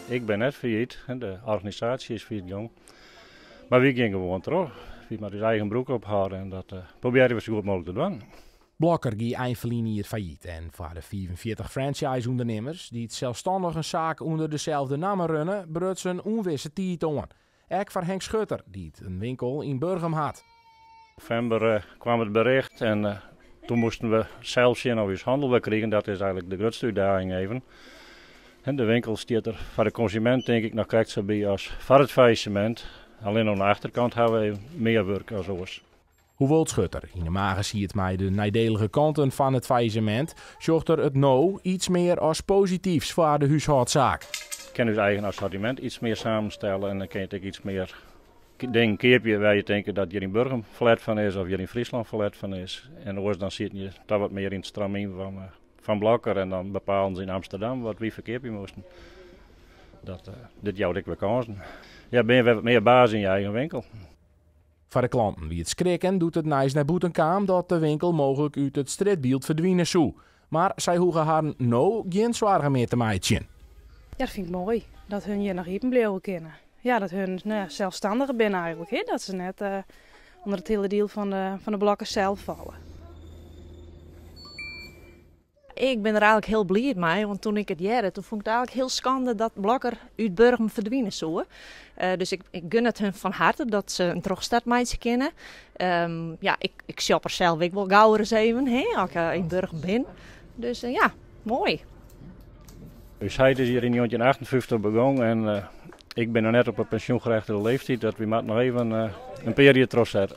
Ik bin net fallyt, de organisaasje is fallyt gong. Mar wy gean gewoan troch. Wy moatte ús eigen broek ophâlde en dat probearje we sa goed mooglik te dwaan. Blokker gie ein ferline jier fallyt en foar de 45 franchise-ûndernimmers dy't selsstannich in saak ûnder deselde namme runne, bruts in ûnwisse tiid oan. Ek foar Henk Schutter, dy't in winkel yn Burgum hat. Novimber kwam it bericht en toen moasten we sels sjen oft we ús hannel wer krigen. Dat is eigenlik de grutste útdaging even. En de winkel stiet der foar de konsumint tink ik noch krekt sa by as foar it faillissemint. Allinne oan de achterkant hawwe we even mear wurk as oars. Hoewol't Schutter yn 'e mage siet mei de neidelige kanten fan it faillissemint, sjocht er it no iets mear as posityfs foar de húshâldsaak. We kinne ús eigen assortimint iets mear samenstelle en dan kin je ek iets mear dingen keapje wêr't je tinke dat hjir yn Burgum ferlet fan is of hjir yn Fryslân ferlet fan is. En oars dan sieten je toch wat mear yn it stramyn fan Blokker en dan bepalen se yn Amsterdam wat wy ferkeapje moasten. Dat, dit jout ek wer kânsen. Ja, bin je wer wat mear baas yn je eigen winkel. Foar de klanten wie it skrikken doe't it nijs nei bûten kaam dat de winkel mooglik út it strjitbyld ferdwine soe. Mar sy hoege harren no gjin soargen mear te meitsjen. Ja, dat fyn ik moai. Dat hun hjir noch iepen bliuwe kinne. Ja, dat hun, no ja, selsstannich binne eigenlik. Hè? Dat se net ûnder it hiele diel fan de Blokker sels falle. Ik bin der eigenlik hiel bliid mei, want doe't ik it hearde, toen fûn ik it eigenlik hiel skande dat Blokker út Burgum ferdwine soe. Dus ik gun it hun fan herte dat se in trochstart meitsje kinne. Ja, ik shop der sels ek wol gau ris even, hè, as ik yn Burgum bin. Dus ja, moai. Us heit is hjir yn 1958 begûn en ik bin noch net op 'e pensjoengerechtige leeftiid, dat wy moatte noch even in pear jier trochsette.